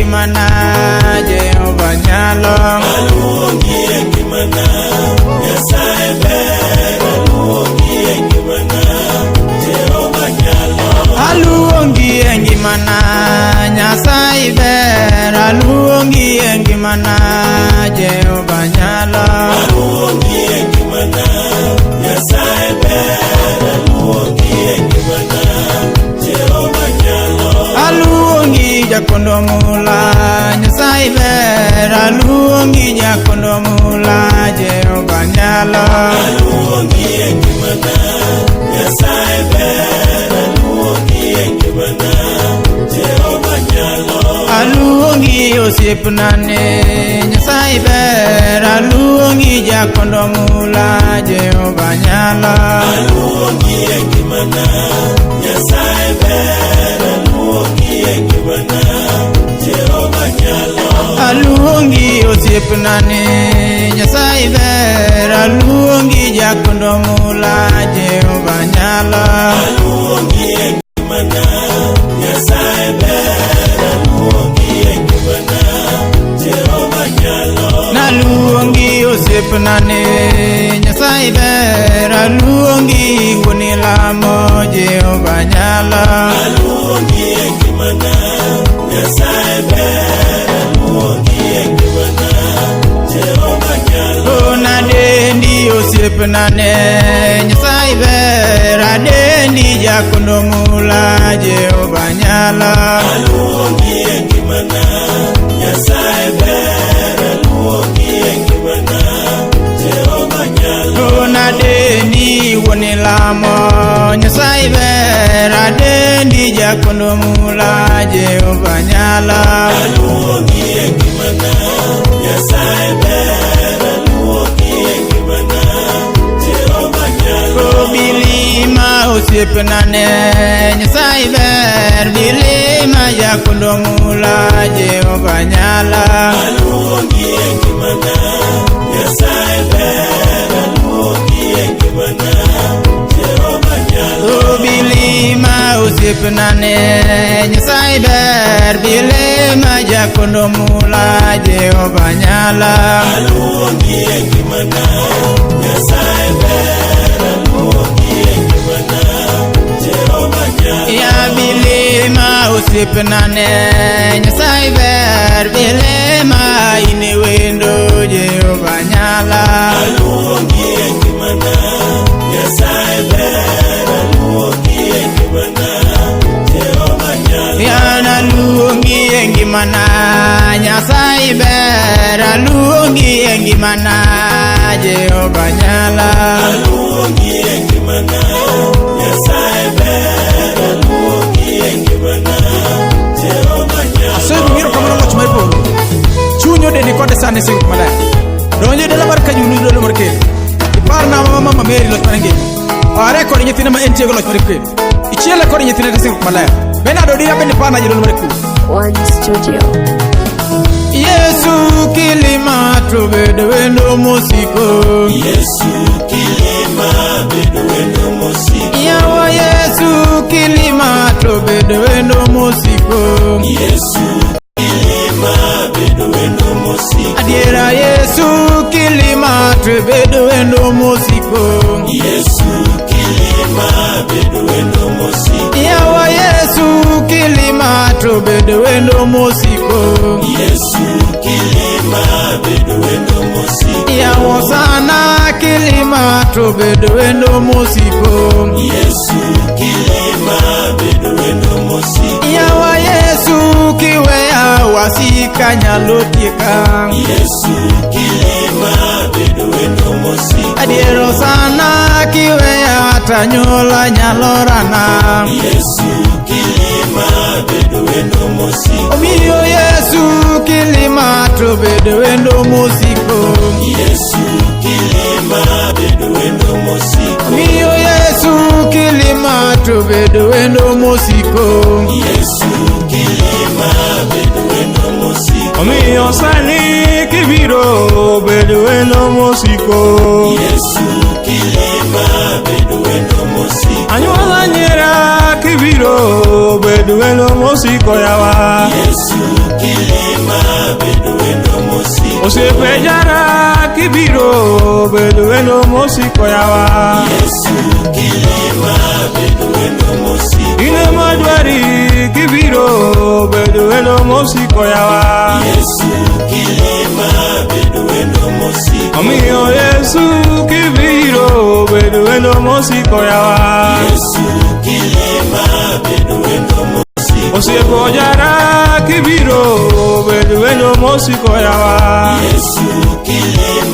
ngimana, Jehova nyalo. Aluongi e ngimana, Nyasaye ber. Aluongi e ngimana, Jehova nyalo. Aluongi e ngimana, Nyasaye ber. Aluongi e ngimana, Jehova nyalo. Aluongi e ngimana, Nyasaye ber. Aluongi e ngimana, Jehova nyalo. Aluongi jakondo mula, Nyasaye ber. Aluongi jakondo mula, Jehova nyalo. Aluongi e ngimana, Nyasaye ber. Aluongi e ngimana, Jehova nyalo. Aluongi osiepna ne, Nyasaye ber. Aluongi jakondo mula, Jehova nyalo. Aluongi e ngimana, Nyasaye ber. Aluongi e ngimana, Jehova nyalo. Aluongi osiepna ne, Nyasaye ber. Aluongi jakondo mula, Jehova nyalo. Aluongi e ngimana, Nyasaye ber. Aluongi e ngimana, Jehova nyalo. Naluongi osiepna ne, Nyasaye ber. Aluongi wuon lamo, Jehova nyalo. Aluongi e ngimana, Nyasaye ber. Aluongi e ngimana, Jehova nyalo. Nadendi osiepna ne, Nyasaye ber. Adendi jakondo mula, Jehova nyalo. Aluongi e ngimana, Nyasaye ber. Aluongi e ngimana, Jehova nyalo. Nadendi wuon lamo, Nyasaye ber. Adendi jakondo mula, Jehova nyalo. Aluongi e ngimana, Nyasaye ber. Aluongi e ngimana, Jehova nyalo. Bilima osiepna ne, Nyasaye ber. Bilima jakondo mula, Jehova nyalo. Aluongi e ngimana, Nyasaye ber. Aluongi e ngimana, Jehova nyalo. Bilima osiepna ne, Nyasaye ber. Bilima jakondo mula, Jehova nyalo. Aluongi e ngimana, Nyasaye ber. Aluongi e ngimana, Jehova nyalo. Ya Bilima osiepna ne, Nyasaye ber. Bilima in e wendo, Jehova nyalo. Aluongi e ngimana, Nyasaye ber. Aluongi e ngimana, Jehova nyalo. Yan aluongi e ngimana, Nyasaye ber. Aluongi e ngimana, Jehova nyalo. Aluongi e ngimana, Nyasaye ber. Aluongi e ngimana, Jehova nyalo. Asego ng'iro kamano loch mar polo. Chuny odendi kode sani singruok maler. Donjo e dala mar Kanyunu dolo mar kelo. Ipar na mama mama Mary loch mar ngima. Are kod nyithinde ma entie go loch mar kelo. Ichiele kod nyithinde te singruok maler. Bernard Odira bende parna jodolo mar kelo. One Studio. Yesu kilima to bedo wendo mosiko. Yesu kilima bedo wendo mosiko. Yawa Yesu kilima to bedo wendo mosiko. Yesu kilima bedo wendo mosiko. Adiera Yesu kilima to bedo wendo mosiko. Yesu kilima bedo wendo mosiko. Yawa Yesu kilima to bedo wendo mosiko. Yesu kilima bedo wendo mosiko. Yawa sana kilima to bedo wendo mosiko. Yesu kilima bedo wendo mosiko. Yawa Yesu kiweya wasika nyalo tieka. Yesu kilima bedo wendo mosiko. Adiero sana kiweya tanyola nyalo rana. Yesu kilima bedo wendo mosiko. Omiyo Yesu kilima to bedo wendo mosiko. Yesu kilima bedo wendo mosiko. Omiyo Yesu kilima to bedo wendo mosiko. Yesu kilima bedo wendo mosiko. Omiyo sani kibiro bedo wendo mosiko. Yesu kilima bedo wendo mosiko. Anyuola nyiera kibiro bedo wendo mosiko yawa. Yesu kilima Osiepe jara kibiro bed wendo mosiko yawa. Yesu kilima bed wendo mosiko. Ine madwari kibiro bed wendo mosiko yawa. Yesu kilima bed wendo mosiko. Omiyo Yesu kibiro bed wendo mosiko yawa. Yesu kilima bed wendo mosiko. Osiepo jara kibiro bed wendo mosiko yawa. Yesu kilima.